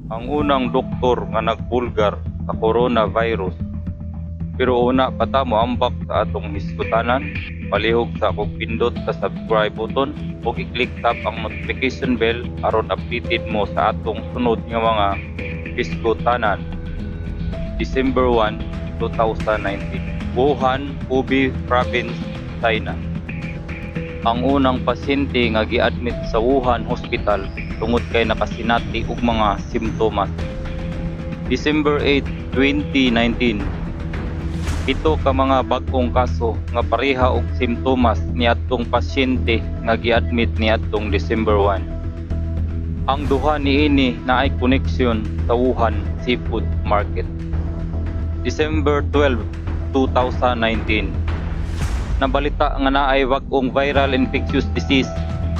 Ang unang doktor nga nagbulgar sa coronavirus. Pero una pa ta moambak sa atong hisgutanan, palihog sa akong pindot sa subscribe button ug i-click sab ang notification bell aron updated mo sa atong sunod nga mga hisgutanan. December 1, 2019. Wuhan, Hubei Province, China. Ang unang pasyente nga gi-admit sa Wuhan Hospital tungod kay nakasinati og mga simptomas. December 8, 2019. Pito ka mga bag-ong kaso nga pareha og simptomas niadtong pasyente nga gi-admit niadtong December 1. Ang duha niini naay koneksyon sa Wuhan Seafood Market. December 12, 2019. Nabalita nga naay bag-ong viral infectious disease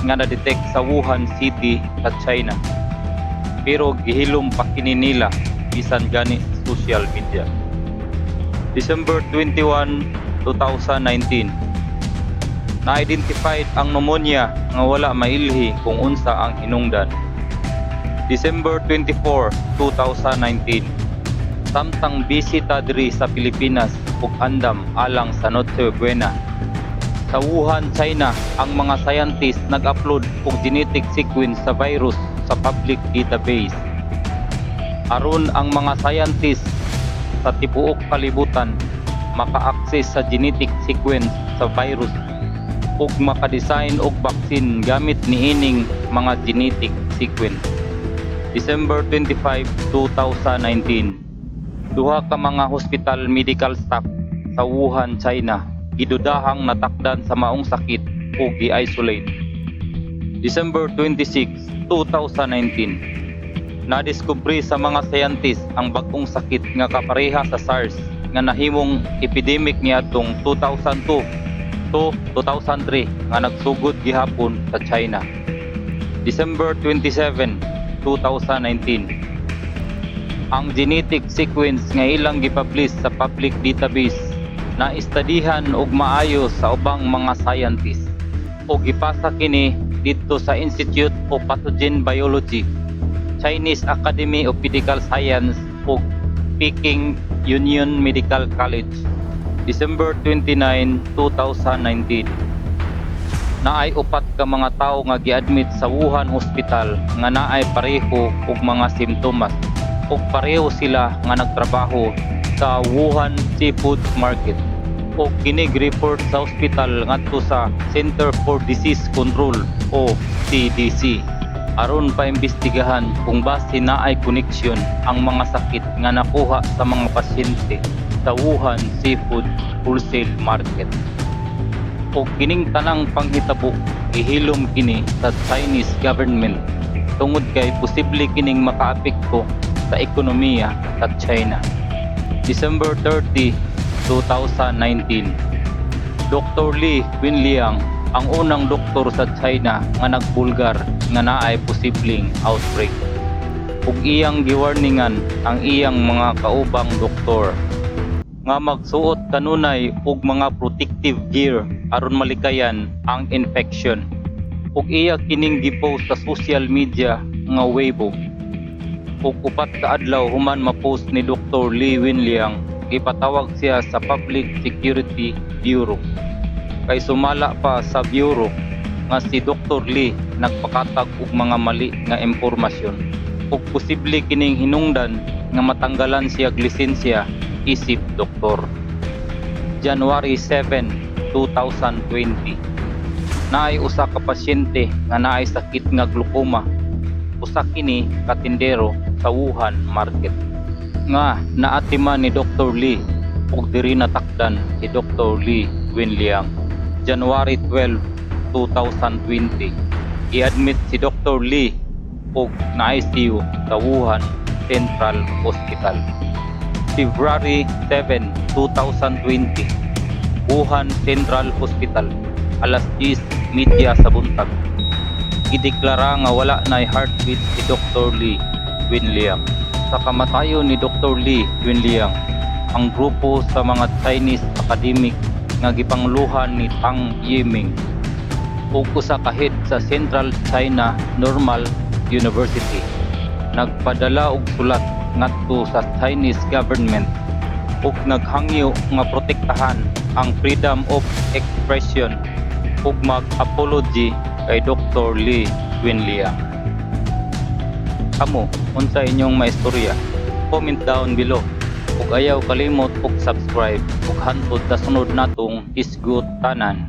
nga na-detect sa Wuhan City sa China. Pero gihilom pa kini nila bisan gani sa social media. December 21, 2019. Na-identified ang pneumonia nga wala mailhi kung unsa ang hinungdan. December 24, 2019. Samtang busy ta diri sa Pilipinas ug andam alang sa Noche Buena, sa Wuhan, China, ang mga scientist nag-upload og genetic sequence sa virus sa public database. Aron ang mga scientist sa tibuok kalibutan maka-access sa genetic sequence sa virus ug maka-design og vaccine gamit niining mga genetic sequence. December 25, 2019. Duha ka mga hospital medical staff sa Wuhan, China, gidudahang natakdan sa maong sakit ug gi-isolate. December 26, 2019. Nadiskubre sa mga scientist ang bag-ong sakit nga kapareha sa SARS nga nahimong epidemic niadtong 2002 to 2003 nga nagsugod gihapon sa China. December 27, 2019. Ang genetic sequence nga ilang gipublish sa public database na istadihan og maayo sa ubang mga scientist ug gipasa kini didto sa Institute of Pathogen Biology, Chinese Academy of Medical Science ug Peking Union Medical College. December 29, 2019. Naay upat ka mga tawo nga giadmit sa Wuhan Hospital nga naay pareho og mga simptomas ug pareho sila nga nagtrabaho sa Wuhan Seafood Market ug kini report sa ospital ngadto sa Center for Disease Control o CDC aron paimbestigahan kung base naay koneksyon ang mga sakit nga nakuha sa mga pasyente sa Wuhan Seafood Wholesale Market. Ug kining tanang panghitabo, gihilom kini sa Chinese government tungod kay posible kining makaapekto sa ekonomiya sa China. December 30, 2019. Dr. Li Wenliang ang unang doktor sa China nga nagbulgar nga naay posibleng outbreak. Ug iyang giwarningan ang iyang mga kaubang doktor nga magsuot kanunay og mga protective gear aron malikayan ang infection. Ug iya kining gipost sa social media nga Weibo. Ug 4 ka adlaw human ma-post ni Dr. Li Wenliang, gipatawag siya sa Public Security Bureau. Kay sumala pa sa bureau nga si Dr. Li nagpakatag og mga mali nga impormasyon ug posible kining hinungdan nga matanggalan siya lisensya isip doktor. January 7, 2020. Naay usa ka pasyente nga naay sakit nga glaucoma. Usa kini ka tindero sa Wuhan Market nga naatiman ni Dr. Li ug diri natakdan si Dr. Li Wenliang. January 12, 2020. I-admit si Dr. Li og na ICU sa Wuhan Central Hospital. February 7, 2020. Wuhan Central Hospital, alas 10:30 sa buntag. Gideklara nga wala nay heartbeat si Dr. Li Wenliang. Sa kamatayon ni Dr. Li Wenliang, ang grupo sa mga Chinese academic nga gipanguluhan ni Tang Yiming ug usa ka head sa Central China Normal University. Nagpadala og sulat ngadto sa Chinese government ug naghangyo nga protektahan ang freedom of expression ug mag-apology kay Dr. Li Wenliang. Kamo, unsa inyong maistorya? Comment down below. Ug ayaw kalimot og subscribe ug hantod sa sunod natong hisgutanan.